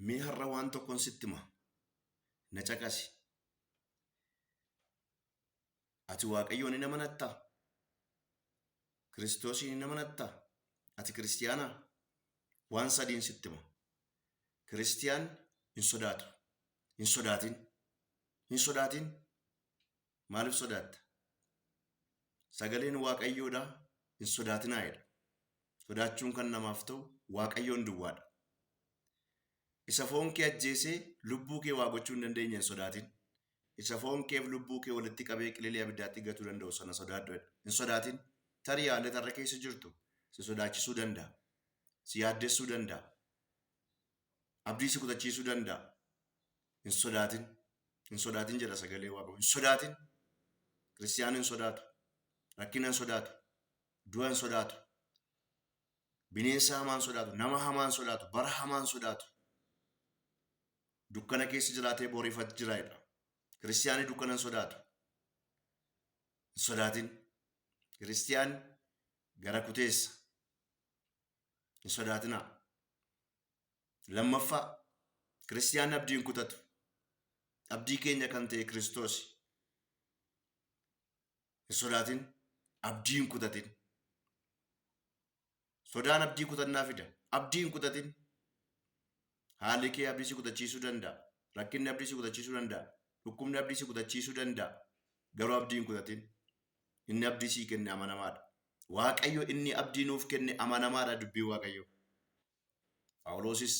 Mee har'a waan tokkon sitti hima. Na caqasi. Ati Waaqayyoon hin amanattaa? Kiristoosiin hin amanattaa? Ati kiristiyaanaa? Waan sadiin sitti hima. Kiristiyaan hin sodaatu. Hin sodaatin. Hin sodaatin. Maaliif sodaatta? Sagaleen Waaqayyoodha hin sodaatinaa jedha. Sodaachuun kan namaaf ta'u Waaqayyoon duwwaadha. Isa foon kee ajjeesee lubbuu kee waa gochuu hin dandeenye hin sodaatin. Isa foon keef lubbuu kee walitti qabee qililee abiddaatti gatuu danda'u sana sodaadhu jedha. Hin sodaatin. Tarii haalli tarra keessa jirtu si sodaachisuu danda'a. Si yaaddessuu danda'a. Abdii si kutachiisuu danda'a. Hin sodaatin. Hin sodaatin jedha sagalee Waaqayyoo. Hin sodaatin. Kiristiyaanni hin sodaatu. Rakkina hin sodaatu. Du'a hin sodaatu. Bineensa hamaa hin sodaatu. Nama hamaa hin sodaatu. Bara hamaa hin sodaatu. Dukkana keessa jiraatee boriifat jira jedha. Kiristiyaanni dukkana hin sodaatu. Hin sodaatin. Kiristiyaanni gara kuteessa. Hin sodaatinaa. Lammaffaa, Kiristiyaanni abdii hin kutatu. Abdii keenya kan ta'e Kiristoosi. Hin sodaatin, abdii hin kutatin. Sodaan abdii kutannaa fida. Abdii hin kutatin. Haalli kee abdii si kutachiisuu danda'a. Rakkinni abdii si kutachiisuu danda'a. Dhukkubni abdii si kutachiisuu danda'a. Garuu abdii hin kutatin. Inni abdii sii kenne amanamaadha. Waaqayyo inni abdii nuuf kenne amanamaadha dubbii Waaqayyo. Phaawulosis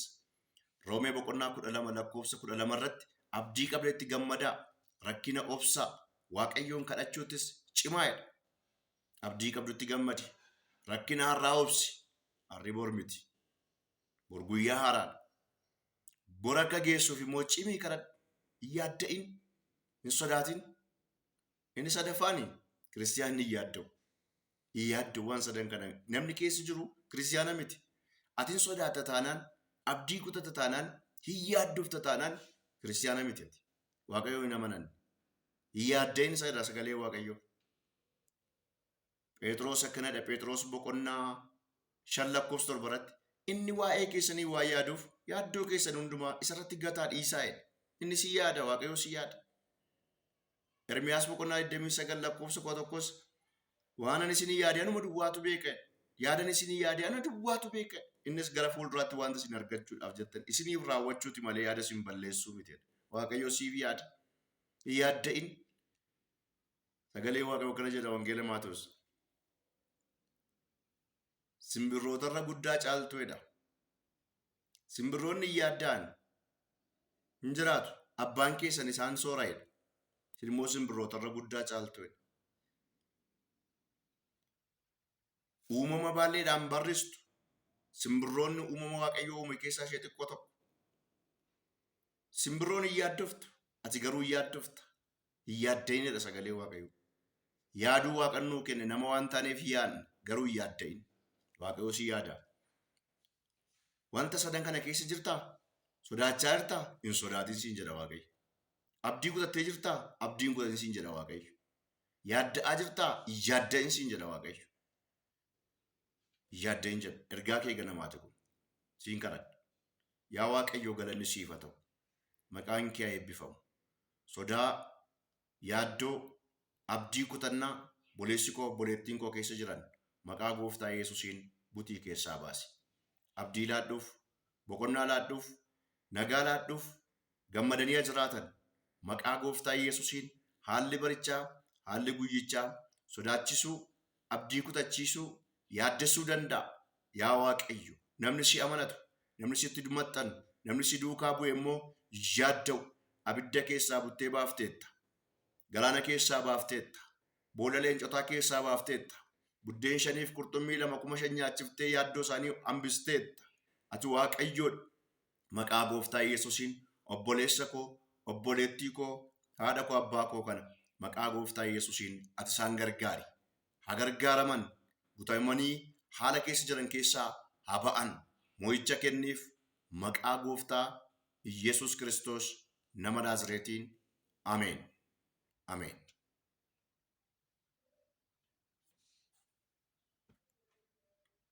Roomee boqonnaa 12 lakkoofsa 12 irratti abdii qabdetti gammadaa, rakkina obsaa, Waaqayyoon kadhachuuttis cimaa jedha. Abdii qabdutti gammadi. Rakkina har'aa obsi. Har'i bor miti. Bor guyyaa haaraadha. Bor akka geessuuf immoo cimii kadhadhu. Hin yaadda'in. Hin sodaatin. Inni sadaffaani kiristiyaanni hin yaadda'u. Hin yaadda'u waan sadan kana namni keessa jiru kiristiyaana miti. Ati hin sodaatta taanaan, abdii kutatta taanaan, hin yaaddofta taanaan kiristiyaana miti ati. Waaqayyoo hin amanan. Hin yaadda'in isa irraa sagalee Waaqayyoo. Phexros akkanadha. Phexros boqonnaa 5 lakkoofsa 7 irratti inni waa'ee keessanii waan yaaduuf yaaddoo keessan hundumaa isarratti gataa dhiisaa jedha. Inni si yaada, Waaqayyo si yaada. Ermiyaas boqonnaa 29 lakkoofsa 11s waan ani isinii yaade anuma duwwaatu beeka. Yaadan isinii yaade ana duwwaatu beeka. Innis gara fuulduraatti wanta isin argachuudhaaf jettan isiniif raawwachuuti malee yaada isin balleessuu miti. Waaqayyo siif yaada. Hin yaadda'in. Sagalee Waaqayyoo akkana jedha Wangeela Maatewos. Simbirrootarra guddaa caaltu jedha. Simbirroonni hin yaadda'an hin jiraatu. Abbaan keessan isaan soora jedha. Isin immoo simbirrootarra guddaa caaltu jedha. Uumama baalleedhaan barristu. Simbirroonni uumama Waaqayyoo uume keessaa ishee xiqqoo tokko. Simbirroon hin yaaddoftu. Ati garuu hin yaaddofta. Hin yaadda'in jedha sagalee Waaqayyoo. Yaaduu Waaqan nuu kenne nama waan taaneef yaadna garuu hin yaadda'in. Waaqayyoo si yaada. Wanta sadan kana keessa jirtaa? Sodaachaa jirtaa? Hin sodaatin siin jedha Waaqayyo. Abdii kutattee jirtaa? Abdii hin kutatin siin jedha Waaqayyo. Yaadda'aa jirtaa? Hin yaadda'in siin jedha Waaqayyo. Hin yaadda'in jedha. Ergaa kee ganamaati kun. Siin kadhadha. Yaa Waaqayyo galanni siif haa ta'u. Maqaan kee haa eebbifamu. Sodaa, yaaddoo, abdii kutannaa boleessi koo obboleettiin koo keessa jiran maqaa gooftaa Yesuusiin butii keessaa baasi. Abdii laadhuuf, boqonnaa laadhuuf, nagaa laadhuuf, gammadanii haa jiraatan. Maqaa gooftaa Yesuusiin haalli barichaa, haalli guyyichaa sodaachisuu, abdii kutachiisuu, yaaddessuu danda'a. Yaa Waaqayyo, namni si amanatu, namni sitti maxxanu, namni si duukaa bu'e immoo yaadda'u. Abidda keessaa buttee baafteetta. Galaana keessaa baafteetta. Boolla leencotaa keessaa baafteetta. Buddeen shaniif qurxummii 2 5,000 nyaachiftee yaaddoo isaanii hambisteetta. Ati Waaqayyoodha. Maqaa gooftaa Yesuusiin obboleessa koo, obboleettii koo, haadha koo, abbaa koo kana maqaa gooftaa Yesuusiin ati isaan gargaari. Haa gargaaraman, butamanii haala keessa jiran keessaa haa ba'an. Mo'icha kenniif maqaa gooftaa Yesuus Kiristoos nama Naazireetiin. Ameen. Ameen.